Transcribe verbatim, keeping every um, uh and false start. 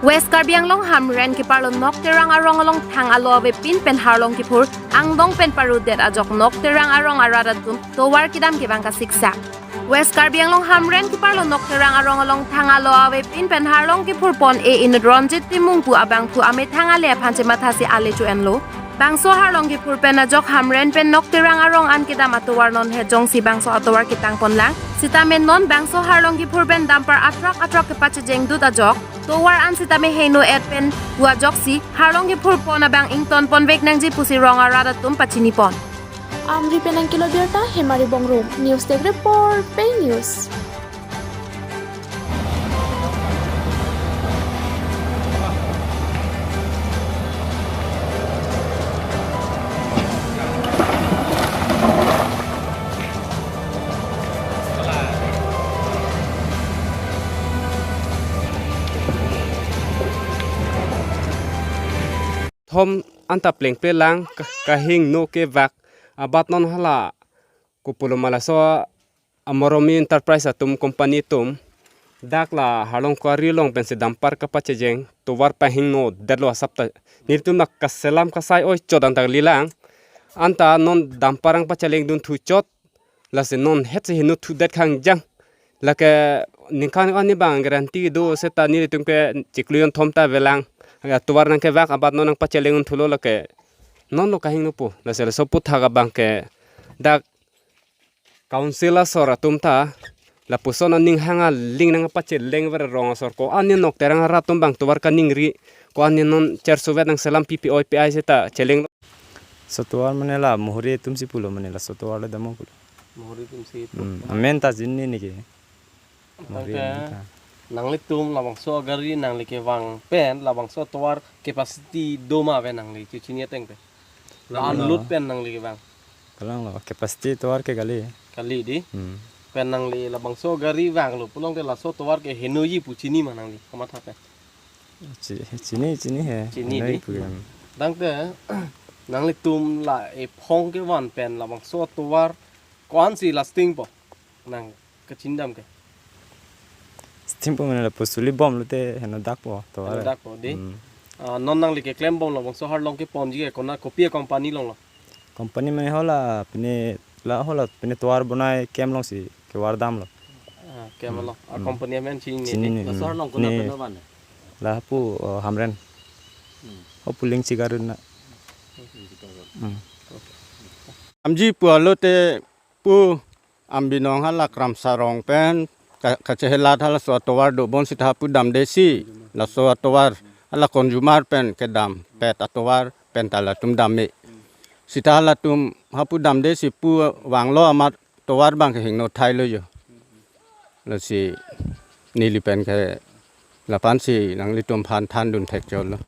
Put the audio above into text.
West Karbi Anglong Hamren keparlo Nok Terang arong along thang alo avepin pen harlong kiphur angdong pen parudet ajok Nok Terang arong arat atum tovar kedam kevang kasiksak. West Karbi Anglong Hamren keparlo Nok Terang arong along thang alo avepin pen harlong kiphur pon e inut Ronjit Timung pu abangphu amethang ale aphan chemathasi ale chu-enlo. Bangso harlong kiphur pen ajok Hamren pen Nok Terang arong an kedam atovar non het jongsi bangso atovar ketang ponlang. Sitame non bangso harlong kiphur pen dampar atrak atrak kepachejeng dut ajok tovar an sitame heno et pen pu ajoksi harlong kiphur pon abang ington ponvek nangji pusi rong arat atum pachini pon. Amri pen nangkelo birta Hemari Bongrung, News Desk Report, Pei News. Thom anta plengple lang ka-, kahingno kevak abat non hala kopuloma laso Amoromi Enterprise atum company atum dak la harlong kari along pensi dampar kapachejeng tovar pahingno detlo asap ta nelitum la kaselam kasai oi chot anta kalilang. Anta non dampar ang pacheleng dun thu chot, lasi non het si heno thu det khangjang. Lake ningkan ani bang guarantee do seta nelitum ke chiklo jonthom ta avelang. Ya tovar nangkevak abat non nangpacheleng un thulo lake. Non lo kahingno pu. Lasi laso aputhak abang ke dak council asor atum ta lapuson aning hang aling nangpacheleng ver rong asor ko-an ni Nok Terang arat atum bang tovar kaningri ko-an ni non chersuvet nangselam pipi oi pi ai seta cheleng. Laso tovar mane la Mohori atum si pulo mane laso tovar le dam pulo. Mohori atum si pu. Hmm, amen ta jinni niki. Mohori tangte amen ta. Nanglitum labangso gari nangli kevang pen labangso tovar capacity do ma ave nangli chu chini ateng pen. Kalang lo. Unload pen nangli kevang. Kalang lo, capacity tovar ke kali. Kali di. Hmm. Pen nangli labangso gari vanglo pulote laso tovar ke henoji pu chini ma nangli kamatha pen. Chi-, chini, chini he. Chini henoji di. Pu ke. Tangte nanglitum la ephong kevan pen labangso tovar ko-an si lasting po nang kachini dam ke. Lasting po mane lapu suli bomlote heno dak po tovar. Heno dak po di. Hmm. Ah, non nangli keklem bomlo bangso harlong keponji ke konat kopi company along lo. Company mane hala pine la hala pine tovar bonai kem along si kevar damlo. Ah, kem along. Ah, hmm. Company amen chini di. Chini ni, laso hmm. Harlong konat ne pen lo ban. Lapu, oh, Hamren. Hmm. Oh, puling Chigarun na. Hmm. Amji pu alote pu Ambinong hala Kramsa rong pen ka-, kachehelat halaso atovar dobom sita pu damdesi laso atovar hala consumer pen kedam pet atovar pen ta latum dam me. Sita halatum hapu damdesi pu vanglo amat tovar bang kehingno thailo jo. Lasi neli pen ke lapansi nanglitum aphan thandun thek cholo.